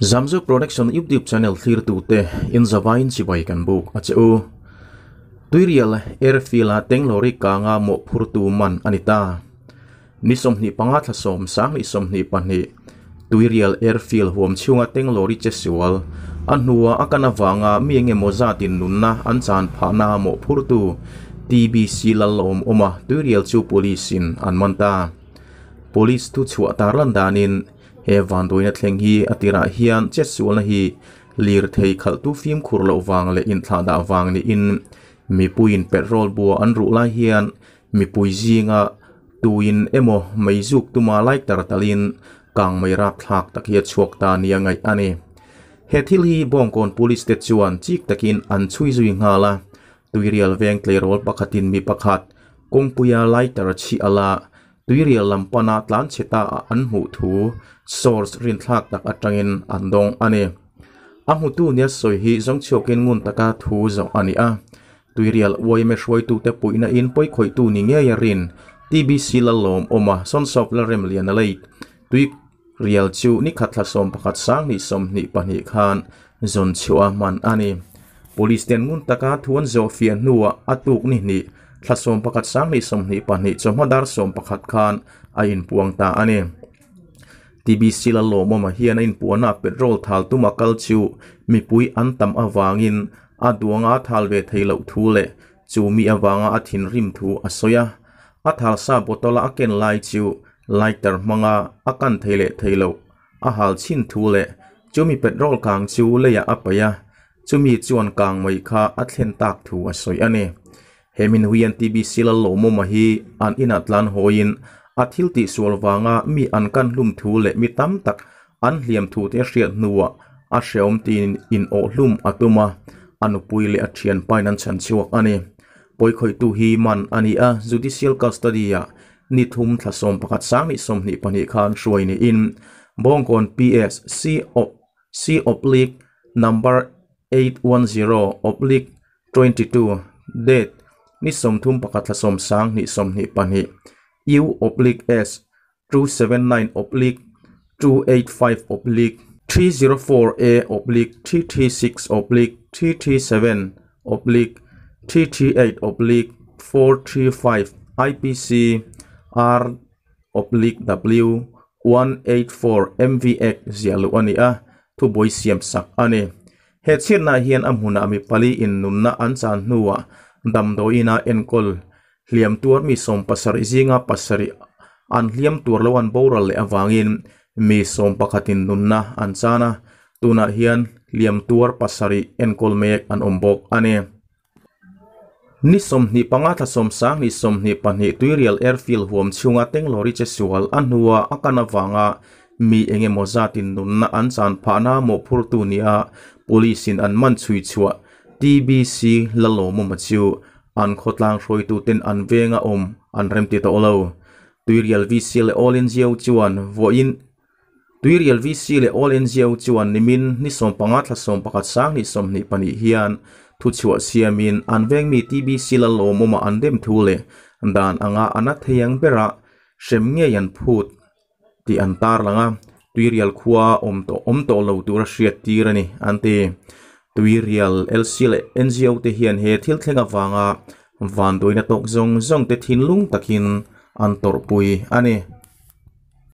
Zamzo Production YouTube channel thlirtute in zavaiin chibai kan buk a che u. Tuirial Airfield-a Tenglori kanga mawhphurtu man a ni ta. Ni 25 thla sawm sang 22 Tuirial Airfield huam chhunga Tenglori che sual a hnua a kan avanga mi eng emaw zatin nunna an chan phahna mawhphurtu TBC Lalawm awma Tuirial chu Police-in an man ta. Police thu chhuah tarlan danin He vanduaina thleng hi a tirah hian chetsualna hi lirthei khalhtu fimkhur loh vang leh inthlahdah vang niin mipuiin petrol bua an ruh lai hian mipui zinga tuin emaw mei zuk tuma lighter talin kang mei rapthlak tak hi a chhuak ta nia ngaih a ni. He thil hi Bawngkawn Police te chuan chik takin an chhui zui nghal a, tuirial veng tleirawl pakhatin mi pakhat kawngpuia lighter chhi ala Tuirial lam pana tlan chhe ta ah an hmuh thu source rinthlak tak atangin an dawng a ni. A hmutu nia sawi hi zawngchhuakin ngun taka thu zawh a ni a. Tuirial yma hruaitute puihna in pawikhawihtu ni ngei a rin TBC Lalawm awma Sonsawp Lalremliana late Tuirial chu nikhat thla 11 sang ni 22 khan zawn chhuah a hman a ni. Police ten ngun taka thu an zawh fiah hnuah a tuk ni hnih thla 11 sang ni 22 chawhma dar 11 khan a inpuang ta a ni. TBC Lalawmawma hian a inpuahna petrol thal tuma kal chu mipui an tam avangin a duanga a thal ve thei loh thu leh chu mi avanga a thinrim thu a sawi a. A thal sa bottle-a a ken lai chu lighter hmanga a kan thei leh thei loh a hal chhin thu leh chumi petrol kang chu leiah a paih a, chumi chuan kang mai kha a thlen tak thu a sawi a ni. He min huian TBC Lalawmawma hi an inah tlan hawiin a thil tihsual vanga mi an kan hlum thu leh mi tam tak an hliam thu te a hriat hnuah a hreawm tiin in awh hlum a tum a, a nupui leh a thianpain an chhan chhuak a ni. Pawikhawihtu hi man a ni a, judicial custody-ah ni thum thla 11 sang ni 22 khan hruai niin Bawngkawn PS C C oblique number 810 oblique 22 date ni 31 thla sawm sang ni 22 U oblique S 279 oblique 285 oblique 304 A oblique 336 oblique 337 oblique 338 oblique 435 IPC R oblique W 184 MV Act ziah luh a ni a, thubuai siam sak a ni. He chhiatnaah hian a hmunah mi pali in nunna an chan hnuah damdawiina enkawl hliam tuar mi 70 zinga pasarih an hliam tuar lo an boral leh avangin mi sawmpakhatin nunna an chan a, tunah hian hliam tuar pasarih enkawl mek an awm bawk a ni. Ni 25 thla sawm sang ni 22 Tuirial Airfield huam chhunga Tenglori che sual a hnua a kan avanga mi eng emaw zatin nunna an chan phahna mawhphurtu nia Police in an man chhui chhuah TBC Lalawmawma chu an khawtlang hruaituten an venga awm an remti tawh lo. Tuirial VC leh All NGO chuan vawiin Tuirial VC leh All NGO chuan nimin ni 15 thla 11 sang ni 22 hian thuchhuah siamin an veng mi TBC Lalawmawma an dem thu leh dan anga a na thei ang bera hrem ngei an phut tih an tarlang a, Tuirial khua awm tawh awm tawh lo tura hriat tir a ni an ti. Tuirial LC leh NGO te hian he thil thleng avanga vanduaina tawk zawng zawng te thinlung takin an tawrhpui a ni.